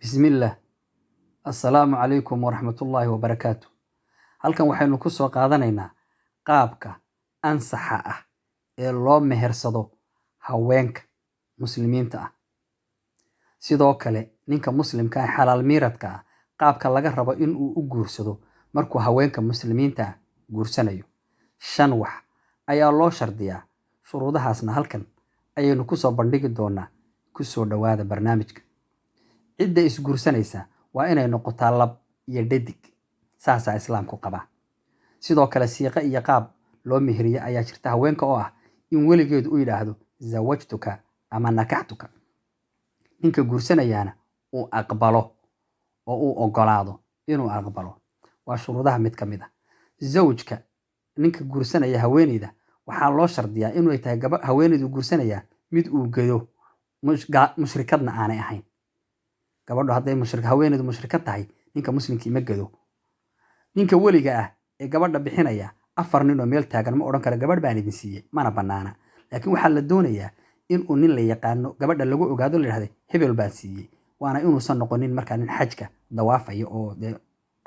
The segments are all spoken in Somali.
Bismillah. Assalaamu calaykum waraxmatullaahi wabarakaatu. Halkan waxaynu ku soo qaadanaynaa qaabka ansaxa ah ee loo mehersado haweenka muslimiinta ah. Sidoo kale, ninka muslimka ah xalaal miiradka ah qaabka laga rabo in uu u guursado markuu haweenka muslimiinta ah guursanayo. Shan wax ayaa loo shardiyaa. Shuruudahaasna halkan ayaynu ku soo bandhigi doonaa. Ku soo dhowaada barnaamijka. Cidda isguursanaysa waa inay noqotaa lab iyo dhadig. Saasaa Islaamku qabaa. Sidoo kale, siiqo iyo qaab loo meheriyo ayaa jirta haweenka oo ah in weligeedu u yidhaahdo "zawajtuka" ama "nakaxtuka". Ninka guursanayaana uu aqbalo oo uu ogolaado inuu aqbalo. Waa shuruudaha mid ka mid ah. Zawjka, ninka guursanaya haweeneyda, waxaa loo shardiyaa inay tahay gaba haweeneydu guursanayaa mid uu gedo, mushrikadna aanay ahayn. Gabadhu hadday mushrik, haweeneydu mushrikad tahay, ninka muslimkii ma gedo. Ninka weliga ah ee gabadha bixinaya afar nin oo meel taagan ma odhan karo "gabadh baan idin siiyey", mana banaana. Laakiin waxaa la doonayaa in uu nin la yaqaano gabadha lagu ogaado, la yidhahdo "hebel baan siiyey". Waana inuusan noqonin markaa nin xajka dawaafaya oo dee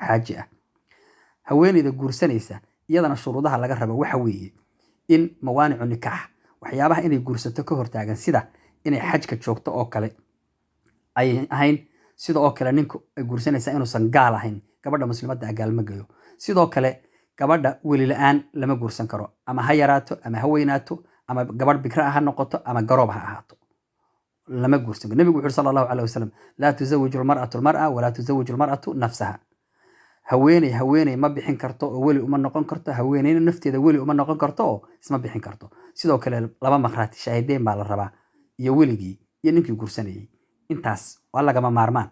xaaji ah. Haweeneyda guursanaysa iyadana shuruudaha laga rabo waxa weeye in mawaanicu nikaax, waxyaabaha inay guursato ka hortaagan, sida inay xajka joogto oo kale ay ahayn. Sida oo kale, ninku ay guursanaysaa inuusan gaal ahayn. Gabadha muslimadda ah gaal ma geyo. Sidoo kale, gabadha weli la-aan lama guursan karo, ama ha yaraato ama ha weynaato, ama gabadh bikra ah ha noqoto ama garoob ha ahaato, lama guursan karo. Nebigu wuxu uri, sala Allahu caleyhi wasalam: "Laa tuzawiju almar'atu almar'a walaa tuzawiju almar'atu nafsaha." Haweeney haweeney ma bixin karto oo weli uma noqon karto, haweeneyna nafteeda weli uma noqon karto oo isma bixin karto. Sidoo kale, laba makhraati, shaahideen baa la rabaa, iyo weligii iyo ninkii guursanayay. Intaas waa lagama maarmaan.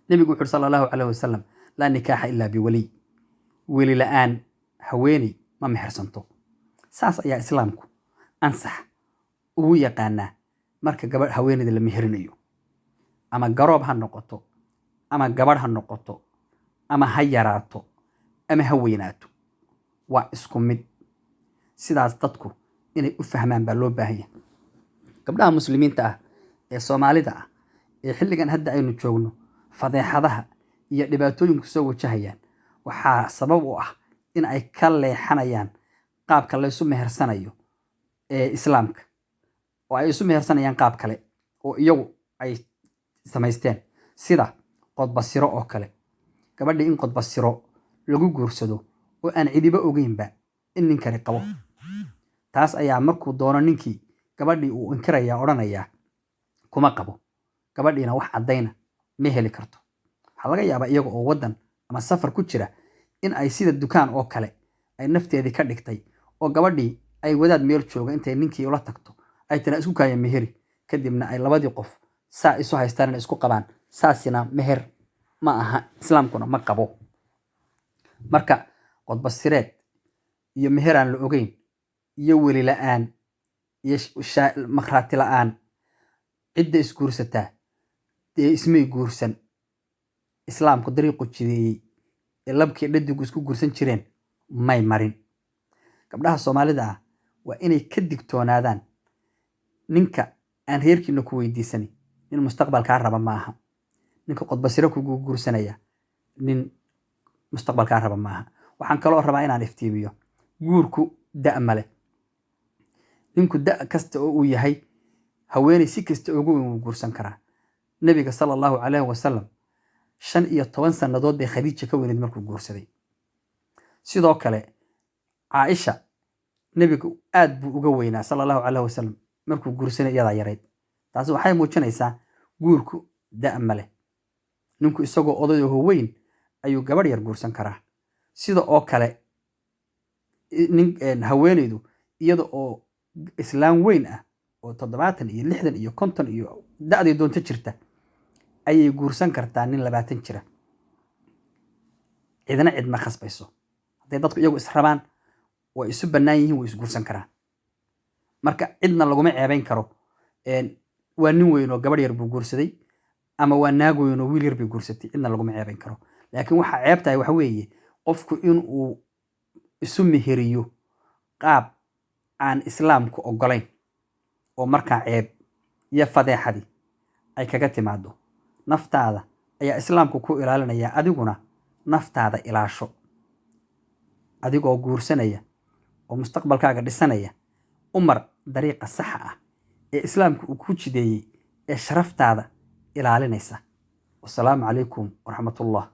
Nebigu wuxu uri, sala Allahu caleyhi wasalam: "Laa nikaaxa ilaa biwaliy." Weli la-aan haweeney ma mehersanto. Saas ayaa Islaamku ansax ugu yaqaanaa marka gabadh, haweeneyda la meherinayo, ama garoob ha noqoto ama gabadh ha noqoto, ama ha yaraato ama ha weynaato, waa isku mid. Sidaas dadku inay u fahmaan baa loo baahan yahay. Gabdhaha muslimiinta ah ee Soomaalida ah ee xilligan hadda aynu joogno fadeexadaha iyo dhibaatooyinku soo wajahayaan waxaa sabab u ah in ay ka leexanayaan qaabka laysu mehersanayo ee Islaamka oo ay isu mehersanayaan qaab kale oo iyagu ay samaysteen, sida qodbasiro oo kale. Gabadhii in qodbasiro lagu guursado oo aan cidiba ogeynba in ninkani qabo, taas ayaa markuu doono ninkii gabadhii uu inkiraya, odhanayaa "kuma qabo". Gabadhiina wax caddayna ma heli karto. Waxaa laga yaabaa iyaga oo waddan ama safar ku jira in ay sida dukaan oo kale ay nafteedii ka dhigtay oo gabadhii ay wadaad meel jooga intay ninkii ula tagto ay tana "isku kaaya meheri", kadibna ay labadii qof saa isu haystaan inay isku qabaan. Saasina meher ma aha, Islaamkuna ma qabo. Marka qodbasireed iyo meher aan la ogeyn iyo weli la-aan iyo makhraati la-aan cidda isguursataa dee ismay guursan. Islaamku dariiqu jideeyey ee labkii dhadigu isku guursan jireen may marin. Gabdhaha Soomaalida ah waa inay ka digtoonaadaan. Ninka aan reerkiina ku weydiisanin nin mustaqbalkaa raba ma aha. Ninka qodbasiro kugu guursanaya nin mustaqbalkaa raba ma aha. Waxaan kaloo rabaa inaan iftiimiyo: guurku da' male. Ninku da' kasta oo uu yahay, haweeney si kasta ugu weyn wuu guursan karaa. Nebiga, sala Allahu caleyhi wasalam, 15 sannadood bay Khadiija ka weyneyd markuu guursaday. Sidoo kale, Caaisha nebigu aad buu uga weynaa, sala Allahu caleyhi wasalam, markuu guursanay iyadaa yarayd. Taasi waxay muujinaysaa guurku da' male. Ninku isagoo oday oo weyn ayuu gabadh yar guursan karaa. Sida oo kale, nin haweeneydu iyada oo islaam weyn ah oo 70 iyo 60 iyo 50 iyo da'day doonto jirta ayay guursan kartaa nin 20 jira. Cidna cid ma khasbayso. Hadday dadku iyagu israbaan oo isu bannaan yihiin, way isguursan karaan. Marka cidna laguma ceebayn karo "waa nin weyn oo gabadh yar buu guursaday" ama "waa naag weyn oo wiil yar bay guursatay". Cidna laguma ceebayn karo. Laakiin waxa ceeb tahay waxa weeye qofku inuu isu meheriyo qaab aan Islaamku ogolayn oo markaa ceeb iyo fadeexadi ay kaga timaado. Naftaada ayaa Islaamku ku ilaalinaya, adiguna naftaada ilaasho. Adigoo guursanaya oo mustaqbalkaaga dhisanaya, u mar dariiqa saxa ah ee Islaamku uu ku jideeyey ee sharaftaada ilaalinaysa. Wasalaamu calaykum waraxmatullah.